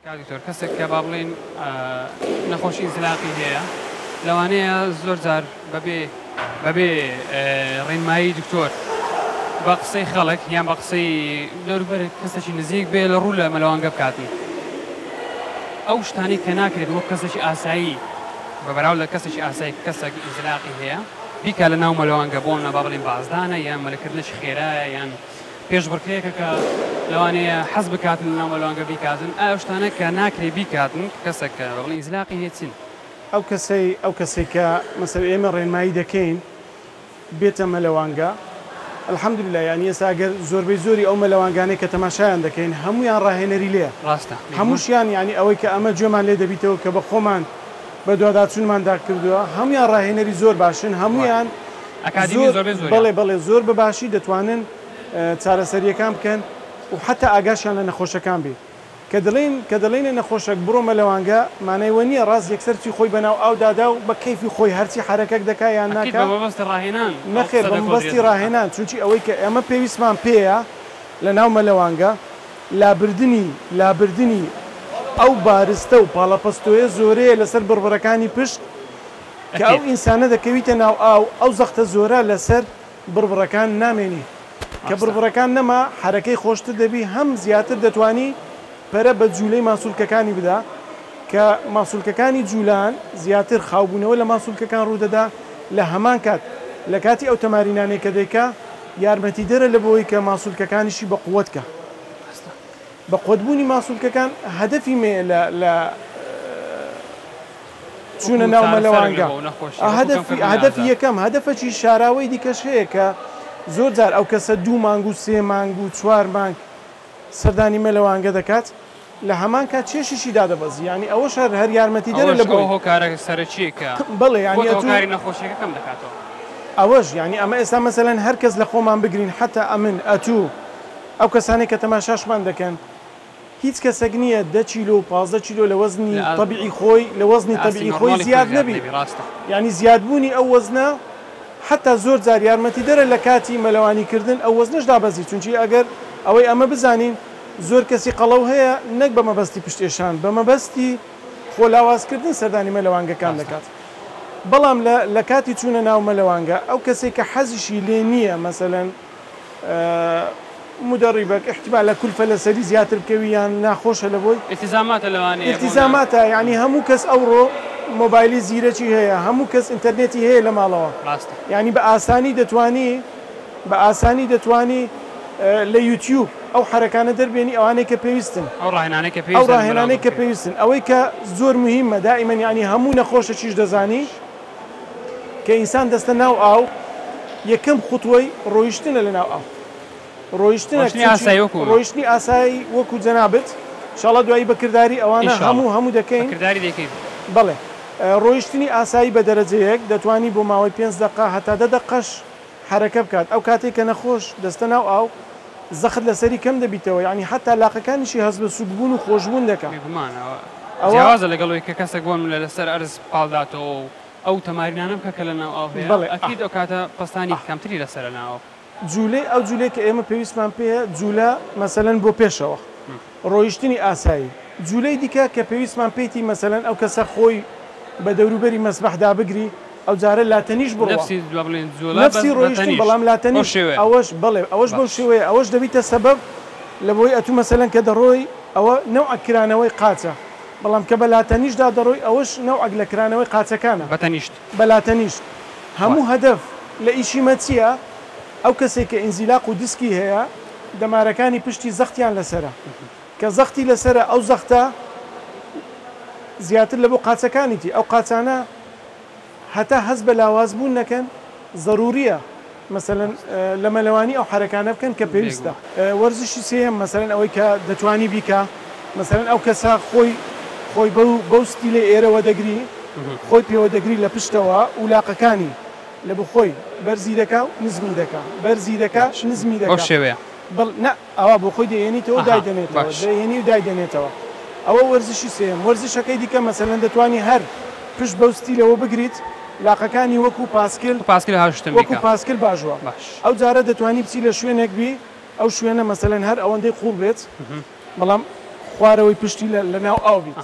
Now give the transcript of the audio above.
کاک دکتۆر کەسێک کە با بڵێین نەخۆشی ئینزلاقی هەیە لەوانەیە زۆر جار بەبێ بەبێ ڕێنمایی دکتۆر بە قسەی خەڵک یان بە قسەی دەوروبەر کەسێکی نزیک بێ لە ڕوو لە مەلەوانگە بکاتن ئەو شتانەی کە ناکرێت وەک کەسێکی ئاسایی بە بەراورد لە کەسێکی ئاسایی کەسێک ئینزلاقی هەیە بیکا لە ناو مەلەوانگە بۆ نە با بڵێین بازدانە یان مەلەکردنێکی خێرایە یان پێشبڕکێیەکە کە لەوانەیە حەز بکاتن لەناو مەلوانگە بیکاتن، ئایا ئەو شتانە کە ناکرێ بیکاتن کەسێک کە بە بڵێین ئیزلاقی هەیە چین؟ ئەو کەسەی ئەو کەسەی کە مەسەلەن ئێمە ڕێنمایی دەکەین بێتە مەلەوانگە الحمدللە یانی ئێستا ئەگەر زۆربەی زۆری ئەو مەلەوانگانەی کە تەماشایان دەکەین هەموویان ڕاهێنەری لێیە ڕاستە بێگومان. هەمووشیان یانی ئەوەی کە ئەمە گوێمان لێ دەبیتەوە کە بە خۆمان بەدواداچوونمان دا کردووە هەموویان ڕاهێنەری زۆر باشن هەموویان ئەکادیمی زۆر زۆربەی زۆریان. بەڵێ بەڵێ زۆر بە باشی دەتوانن چارەسەرییەکان بکەن و حەتا ئاگاشیان لە نەخۆشەکان بی. کە دەڵێین کە دەڵێینە نەخۆشەک بڕۆ مەلەوانگە مانای وە نییە ڕاست یەکسەر چی خۆی بەناو ئاو دادا و بە کەیفی خۆی هەرچی حەرەکەک دەکا یان ئەکید ناکا بە مەبەستی ڕاهێنان ئەو نەخێر قسە بە مەبەستی دەکۆدرێتن. ڕاهێنان چونکی ئەوەی کە ئێمە پێویستمان پێیە لە ناو مەلەوانگە لابردنی لابردنی ئەو بارستە و پاڵەپەستۆیە زۆرەیە لەسەر بڕبڕەکانی پشت کە ئەو ئەکید. ئینسانە دەکەویتە ناو ئاو ئەو زەختە زۆرە لەسەر بڕبڕەکان نامێنی کە ڕاستە. بڕبڕەکان نەما حەرەکەی خۆشتر دەبی هەم زیاتر دەتوانی پەرە بە جولەی ماسولکەکانی بدا کە ماسولکەکانی جولان زیاتر خاوبوونەوە لە ماسولکەکان ڕوودەدا لە هەمان کات لە کاتی ئەو تەمارینانەی کە دەیکا یارمەتیدەرە لە بۆی کە ماسولکەکانیشی بە قوەت کا. ڕاستە. بە قوەتبوونی ماسولکەکان هەدەفی مێیە لە لە وەکو چوونە ناو چارەسەرێک لە مەلەوانگە. بۆ ئەو نەخۆشیە وەکو هەدەفی کەمکردنی هەدەفی ئازار. یەکەم هەدەفەکی شاراوەی دیکەش هەیە کە زۆر جار ئەو کەسە دوو مانگ و سێ مانگ و چوار مانگ سەردانی مەلەوانگە دەکات لە هەمان کات چێشیشی دادەبەزی یانی ئەوەش هەر هەر یارمەتیدەرە ئەوەش لە ئەو بۆی. هۆکارە سەرەکیەی کە بەڵێ یانی بۆتە ئەتوو. هۆکاری نەخۆشیەکە کەم دەکاتەوە. ئەوەش یانی ئەمە ئێستا مەسەلەن هەر کەس لە خۆمان بگرین حەتا ئەمن ئەتوو ئەو کەسانەی کە تەماشاشمان دەکەن هیچ کەسەک نییە دە کیلۆ و 15 کیلۆ لە وەزنی لە تەبیعی خۆی لە وەزنی لە ئاستی تەبیعی خۆی نۆرماڵی خۆی زیاد زیاد نەبی نەبی ڕاستە. یانی زیادبوونی ئەو وەزنە حەتا زۆر جار یارمەتیدەرە لە کاتی مەلەوانی کردن ئەو وەزنەش دابەزی چونکی ئەگەر ئەوەی ئەمە بزانین زۆر کەسی قەڵەو هەیە نەک بە مەبەستی پشت ئێشان بە مەبەستی خۆ لاواز کردن سەردانی مەلەوانگەکان ڕاستە. دەکات بەڵام لە لە کاتی چوونە ناو مەلەوانگە ئەو کەسەی کە حەزیشی لێ نییە مەسەلەن مدەڕیبەک ئیحتیمالە کولفە لەسەری زیاتر بکەوی یان ناخۆشە لە بۆی. ئیلتیزاماتە لەوانەیە بۆ نا. ئیلتیزاماتە یانی هەموو کەس ئەوڕۆ مۆبایلی زیرەکی هەیە هەموو کەس ئینتەرنێتی هەیە لە ماڵەوە ڕاستە. یانی بە ئاسانی دەتوانی بە ئاسانی دەتوانی لە یوتیوب ئەو حەرەکانە دەربێنی ئەوانەی کە پێویستن. ئەو ڕاهێنانەی کە ئەو پێویستە لە مەلەوانگە ڕاهێنانەی کە بکرێت. پێویستن ئەوەی کە زۆر موهیمە دائیمەن یانی هەموو نەخۆشەکیش دەزانی. کە ئینسان دەستە ناو ئاو یەکەم خوتوەی ڕۆیشتنە لە ناو ئاو ڕۆیشتنە ڕۆیشتنی ئاسایی وەکو من. ڕۆیشتنی ئاسایی وەکو جەنابت ئینشاڵا دوایی بە کرداری ئەوانە ئینشاڵا هەموو هەموو بە دەکەین کرداری دەیکەین. بەڵێ ڕۆیشتنی ئاسایی بە دەرەجە یەک دەتوانی بۆ ماوەی پێنج دەقە هەتا دە دەقەش حەرەکە بکات ئەو کاتەی کە نەخۆش دەستە ناو ئاو زەخت لەسەری کەم دەبیتەوە یانی حەتا لاقەکانیشی هەست بە سوک بوون و خۆش بوون دەکا. بێگومان ئەوە ئەوە. جیاوازە لەگەڵ ئەوەی کە کەسێک بۆ نمونە لەسەر ئەرز پاڵداتەوە و ئەو تەمارینانە بکە کە لەناو ئاو هەیە بەڵێ ئا. ئەکید ئەو کاتە پەستانی ئا. کەمتری لەسەرە ناو ئاو. جولەی ئەو جولەی کە ئێمە پێویستمان پێیە جولە مەسەلەن بۆ پێشەوە ڕۆیشتنی ئاسایی جولەی دیکە کە پێویستمان پێیتی مەسەلەن ئەو کەسە خۆی بە دەوروبەری مەسبەحدا بگری ئەو جارە لاتەنیش بڕوا نەفسی با بڵێین جوڵە بەس نەفسی بە ڕۆیشتن تەنیشت بەڵام بەو لاتەنیشت شێوەیە ئەوەش بەڵێ ئەوەش بەو باش. شێوەیە ئەوەش دەبیتە سەبەب لە بۆی ئەتوو مەسەلەن کە دەڕۆی ئەوە نەوعەک کرانەوەی قاچە بەڵام کە بە لاتەنیشتدا دەڕۆی ئەوەش نەوعەک لە کرانەوەی قاچەکانە بە تەنیشت. بە لاتەنیشت وایە. هەموو هەدەف لە ئیشی مە چیە ئەو کەسەی کە ئینزیلاق و دیسکی هەیە دەمارەکانی پشتی زەختیان لەسەرە کە زەختی لەسەرە ئەو زەختە زیاتر لە بۆ قاچەکانیتی ئەو قاچانە هەتا هەست بە لاواز بوون نەکەن زەروریە مەسەلەن لە مەلەوانی ئەو حەرەکانە بکەن کە پێویستە. وەرزشی سێیەم مەسەلەن ئەوەی کە دەتوانی بیکا مەسەلەن ئەو کەسە خۆی خۆی بەو بەو ستیلەی ئێرەوە دەگری خۆی پێوە دەگری لە پشتەوە و لاقەکانی لە بۆ خۆی بەرزی دەکا و نزمی دەکا بەرزی دەکا نزمی بەو دەکا شێوەیە. بەڵ نا ئاوا بۆ خۆی دەیێنیتەوە و ئەها دایدەنێتەوە باش. دەیێنی و دایدەنێتەوە ئەوە وەرزشی سێیەم وەرزشەکەی دیکە مەسەلەن دەتوانی هەر پشت بەو ستیلەوە بگریت لاقەکانی وەکو پاسکل پاسکل هاوشتن وەکو بیکە. پاسکل باژوە باش. ئەو جارە دەتوانی بچی لە شوێنێک بی ئەو شوێنە مەسەلەن هەر ئەوەندەی قوڵ بێت بەڵام خوارەوەی پشتی لە ناو ئاو بیت.